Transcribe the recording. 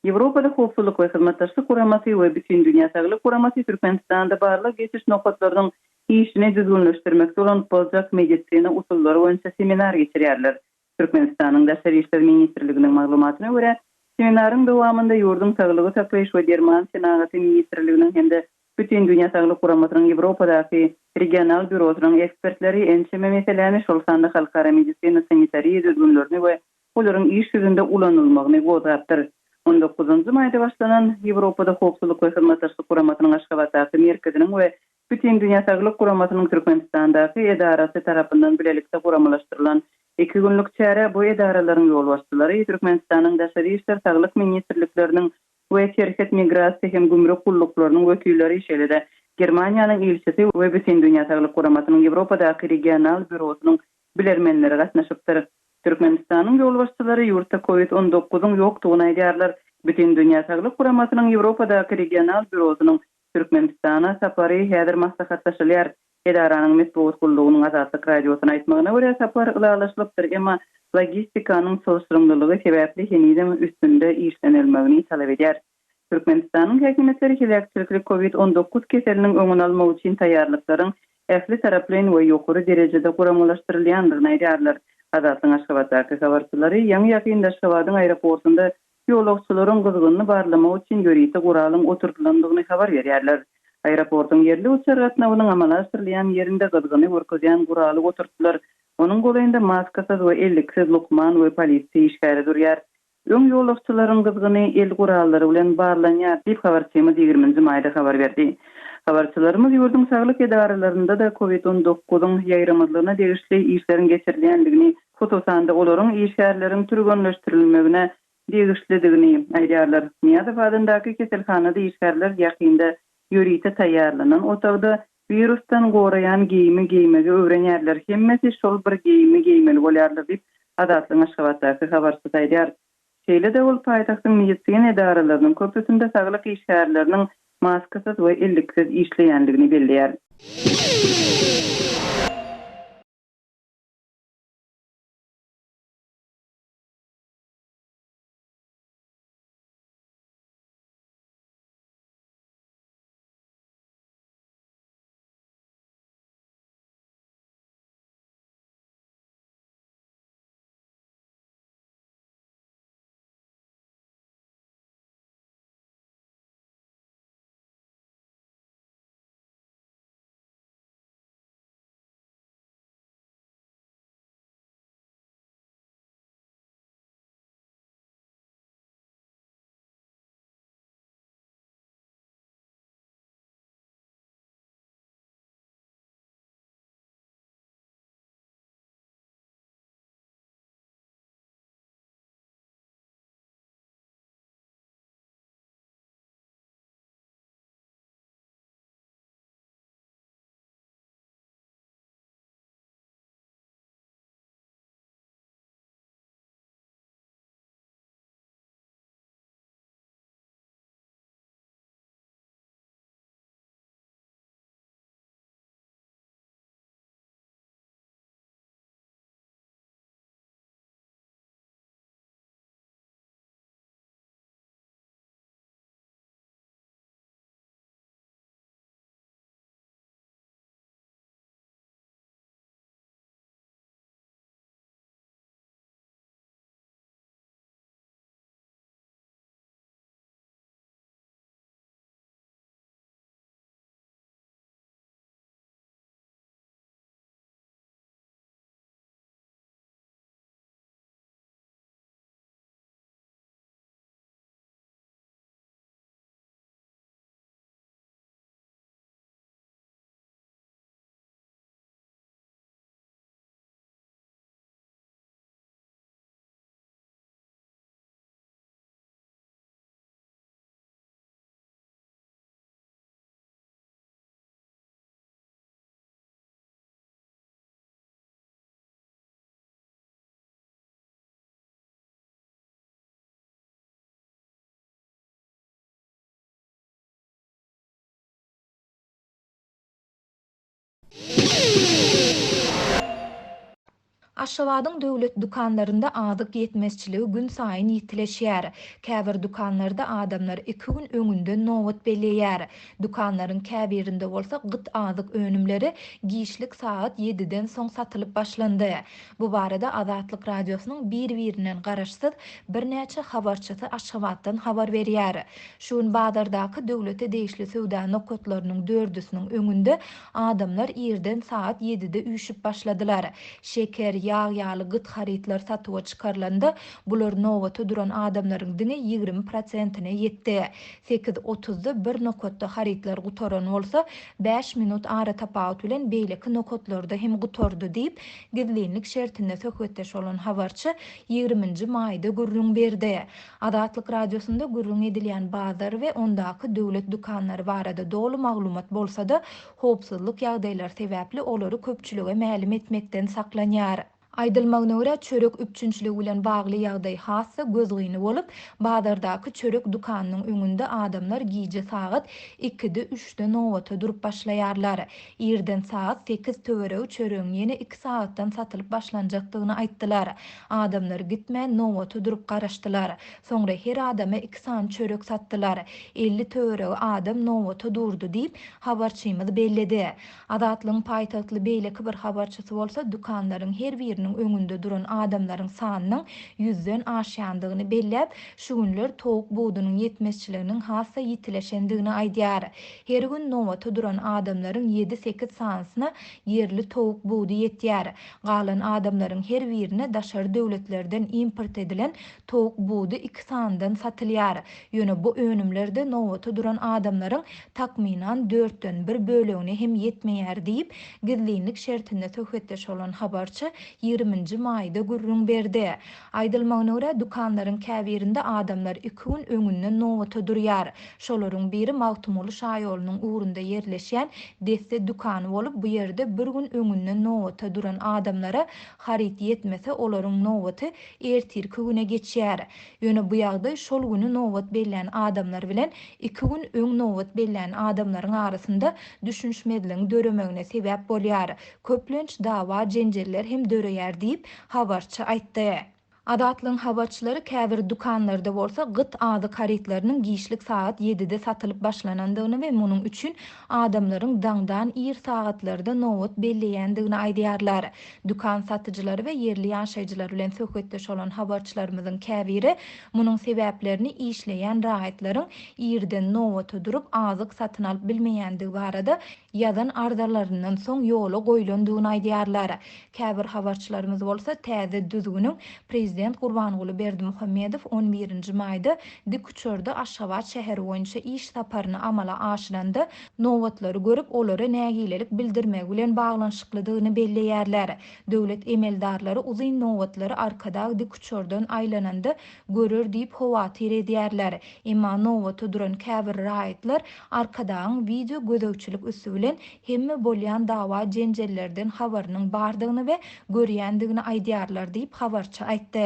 Ýewropada Howpsuzlyk we Hyzmatdaşlyk Guramasy we Bütindünýä Saglyk Guramasy Türkmenistanda barlag-geçiş nokatlarynyň işini düzgünleşdirmekde ulanyp boljak medisina usullary boýunça seminar geçirýärler. Türkmenistanyň Daşary işler ministrliginiň maglumatyna görä, seminaryň dowamynda ýurduň Saglygy saklaýyş we derman senagaty ministrliginiň hem-de Bütindünýä Saglyk Guramasynyň Ýewropadaky regional býurosynyň ekspertleri ençeme meseläni, şol sanda halkara medisina-sanitariýa düzgünlerini we olaryň iş ýüzünde ulanylmagyny gozgapdyr. On dokuzynjy maýda başlanan Ýewropada Howpsuzlyk we Hyzmatdaşlyk Guramasynyň Aşgabatdaky merkeziniň we Bütindünýä Saglyk Guramasynyň Türkmenistandaky edarasy tarapyndan bilelikde guramalaşdyrylan iki günlük çärä bu edaralaryň ýolbaşçylary, Türkmenistanyň Daşary işler, Saglyk ministrlikleriniň we Serhet, migrasiýa hem gümrük gulluklarynyň wekilleri, şeýle-de Germaniýanyň ilçisi we Bütindünýä Saglyk Guramasynyň Ýewropadaky regional býurosynyň bilermenleri gatnaşypdyr. Türkmenistanyň ýolbaşçylary ýurtda Covid on dokuzyň ýokdugyny aýdýarlar. Bütindünýä Saglyk Guramasynyň Ýewropadaky regional býurosynyň Türkmenistana sapary häzir maslahatlaşylýar. Edaranyň metbugat gullugynyň Azatlyk Radiosyna aýtmagyna görä, sapar ylalaşylypdyr, emma logistikanyň çylşyrymlylygy sebäpli henizem üstünde işlenilmegini talap edýär. Türkmenistanyň häkimiýetleri heläkçilikli Covid 19 keseliniň öňüni almak üçin taýýarlyklaryň ähli taraplaýyn we ýokary derejede guramalaşdyrylýandygyny aýdýarlar. Azatlygyň Aşgabatdaky habarçylary ýaňy-ýakynda Aşgabadyň aeroportunda ýolagçylaryň gyzgynyny barlamak üçin ýörite guralyň oturdylandygyny habar berýärler. Aeroportuň ýerli uçar gatnawynyň amala aşyrylýan ýerinde gyzgyny görkezýän guraly oturtdylar. Onuň golaýynda maskasyz we elliksiz lukman we polisiýa işgäri durýar. Öň ýolagçylaryň gyzgyny el gurallary bilen barlanýar diýip, habarçymyz ýigriminji maýda habar berdi. Habarçylarymyz ýurduň saglyk edaralarynda-da covid on dokuzyň ýaýramazlygyna degişli işleriň geçirilýändigini, hususan-da, olaryň işgärleriň türgenleşdirilmegine degişlidigini aýdýarlar. Nyýazow adyndaky keselhanada işgärler ýakynda ýörite taýýarlanan otagda wirusdan goraýan geýimi geýmegi öwrenýärler, hemmesi şol bir geýimi geýmeli bolýarlar diýip, Azatlygyň Aşgabatdaky habarçysy aýdýar. Şeýle-de ol paýtagtyň medisina edaralarynyň köpüsinde saglyk işgärleriniň maskasyz we elliksiz işleýändigini belleýär. Aşgabadyň döwlet dükanlarynda azyk ýetmezçiligi günsaýyn ýitileşýär. Käbir dükanlarda adamlar iki gün öňünden nobat belleýär. Dükanlaryň käbirinde bolsa gyt azyk önümleri giçlik sagat ýediden soň satylyp başlandy. Bu barada Azatlyk Radiosynyň bir-birinden garaşsyz birnäçe habarçysy Aşgabatdan habar berýär. Şu gün bazardaky döwlete degişli söwda nokatlarynyň dördüsiniň öňünde adamlar irden sagat ýedide üýşüp başladylar. Şeker, ýag ýaly gyt harytlar satuwa çykarylanda, bular nobata duran adamlaryň diňe 20 prosentine ýetdi. Sekiz otuzda bir nokatda harytlar gutaran bolsa, bäş minut aratapawut bilen beýleki nokatlarda hem gutardy diýip, gizlinlik şertinde söhbetdeş bolan habarçy ýigriminji maýda gürrüň berdi. Azatlyk Radiosynda gürrüň edilýän bazar we ondaky döwlet dükanlary barada doly maglumat bolsa-da, howpsuzlyk ýagdaýlary sebäpli olary köpçülige mälim etmekden saklanýar. Aýdylmagyna görä, çörek üpjünçiligi bilen bagly ýagdaý has-da gözgyny bolup, bazardaky çörek dükanynyň öňünde adamlar gije sagat ikide-üçde nobata durup başlaýarlar. Irden sagat sekiz töweregi çöregiň ýene iki sagatdan satylyp başlanjakdygyny aýtdylar. Adamlar gitmän nobata durup garaşdylar. Soňra her adama iki sany çörek satdylar. 50 töweregi adam nobata durdy diýip, habarçymyz belledi. Azatlygyň paýtagtly beýleki bir habarçysy bolsa dükanlaryň her biriniň öňünde duran adamlaryň sanynyň ýüzden aşýandygyny belläp, şu günler towuk budunyň ýetmezçiliginiň has-da ýitileşendigini aýdýar. Her gün nobata duran adamlaryň ýedi-sekiz sanysyna ýerli towuk budy ýetýär. Galan adamlaryň her birine daşary döwletlerden import edilen towuk budy iki sanydan satylýar. Ýöne bu önümler-de nobata duran adamlaryň takmynan dörtden bir bölegine hem ýetmeýär diýip, gizlinlik şertinde söhbetdeş bolan habarçy ýigriminji maýda gürrüň berdi. Aýdylmagyna görä, dükanlaryň käbirinde adamlar iki gün öňünden nobata durýar. Şolaryň biri Magtymguly şaýolunyň ugrunda ýerleşýän Desse dükany bolup, bu ýerde bir gün öňünden nobata duran adamlara haryt ýetmese, olaryň nobaty ertirki güne geçýär. Ýöne bu ýagdaý şol güni nobat bellän adamlar bilen iki gün öň nobat bellän adamlaryň arasynda düşünişmezligiň döremegine sebäp bolýar. Köplenç dawa-jenjeller hem döreýär diýip, habarçy aýtdy. Azatlygyň habarçylary käbir dükanlarda bolsa gyt azyk harytlarynyň giçlik sagat ýedide satylyp başlanandygyny we munuň üçin adamlaryň daňdan ir sagatlarda nobat belleýändigini aýdýarlar. Dükan satyjylary we ýerli ýaşaýjylar bilen söhbetdeş bolan habarçylarymyzyň käbiri munuň sebäplerini işleýän raýatlaryň irden nobata durup azyk satyn alyp bilmeýändigi barada ýazan arzalaryndan soň ýola goýlandygyny aýdýarlar. Käbir habarçylarymyz bolsa täze düzgüniň prezident Gurbanguly Berdimuhamedow on birinji maýda dikuçarda Aşgabat şäheri boýunça iş saparyny amala aşyranda nobatlary görüp olara nägilelik bildirmegi bilen baglanyşyklydygyny belleýärler. Döwlet emeldarlary uzyn nobatlary Arkadag dikuçardan aýlananda görer diýip howatyr edýärler. Emma nobata duran käbir raýatlar Arkadagyň wideo gözegçilik üsti bilen hemme bolýan dawa-jenjellerden habarynyň bardygyny we görýändigini aýdýarlar diýip, habarçy aýtdy.